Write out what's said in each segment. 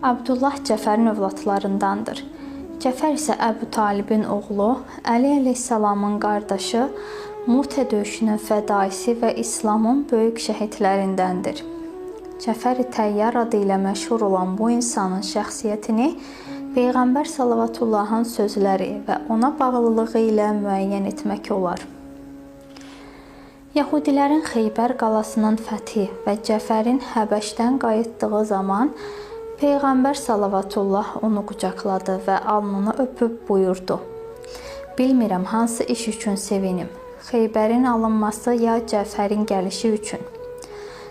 Abdullah Cəfərin övladlarındandır. Cəfər isə Əbu Talibin oğlu, Əli əleyhissalamın qardaşı, Mutə döyüşünün fədaisi və İslamın böyük şəhidlərindəndir. Cəfər-i Təyyar adı ilə məşhur olan bu insanın şəxsiyyətini Peyğəmbər salavatullahın sözləri və ona bağlılığı ilə müəyyən etmək olar. Yahudilərin Xeybər qalasının fəthi və Cəfərin Həbəşdən qayıtdığı zaman Peyğəmbər salavatullah onu qucaqladı və alnını öpüb buyurdu: Bilmirəm hansı iş üçün sevinim, Xeybərin alınması ya Cəfərin gəlişi üçün.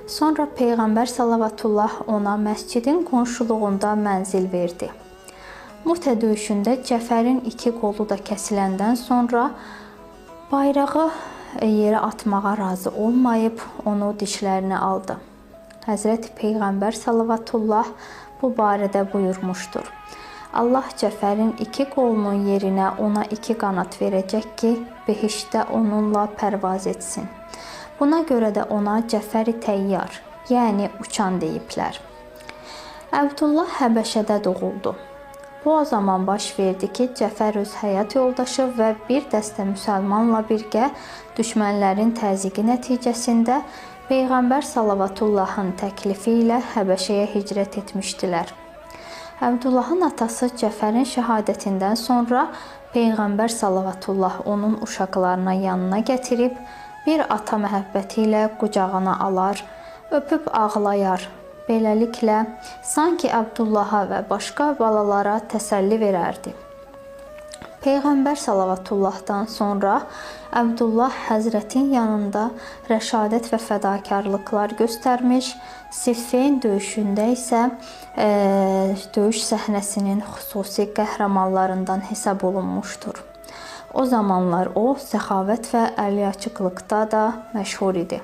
Sonra Peyğəmbər salavatullah ona məscidin qonşuluğunda mənzil verdi. Mutə döyüşündə Cəfərin iki qolu da kəsiləndən sonra bayrağı yerə atmağa razı olmayıb onu dişlərinə aldı. Həzrəti Peyğəmbər salavatullah bu barədə buyurmuşdur: Allah Cəfərin iki qolunun yerinə ona iki qanat verəcək ki, behiştdə onunla pərvaz etsin. Buna görə də ona Cəfər-i Təyyar, yəni uçan deyiblər. Əbdullah Həbəşədə doğuldu. Bu o zaman baş verdi ki, Cəfər öz həyat yoldaşı və bir dəstə müsəlmanla birgə düşmənlərin təzyiqi nəticəsində Peyğəmbər salavatullahın təklifi ilə Həbəşəyə hicrət etmişdilər. Əbdullahın atası Cəfərin şəhadətindən sonra Peyğəmbər salavatullah onun uşaqlarına yanına gətirib bir ata məhəbbəti ilə qucağına alar, öpüb ağlayar. Beləliklə, sanki Əbdullaha və başqa balalara təsəlli verərdi. Peyğəmbər salavatullahdan sonra Əbdullah Həzrətin yanında rəşadət və fədakarlıqlar göstərmiş, Siffin döyüşündə isə döyüş səhnəsinin xüsusi qəhrəmanlarından hesab olunmuşdur. O zamanlar o, səxavət və əliaçıqlıqda da məşhur idi.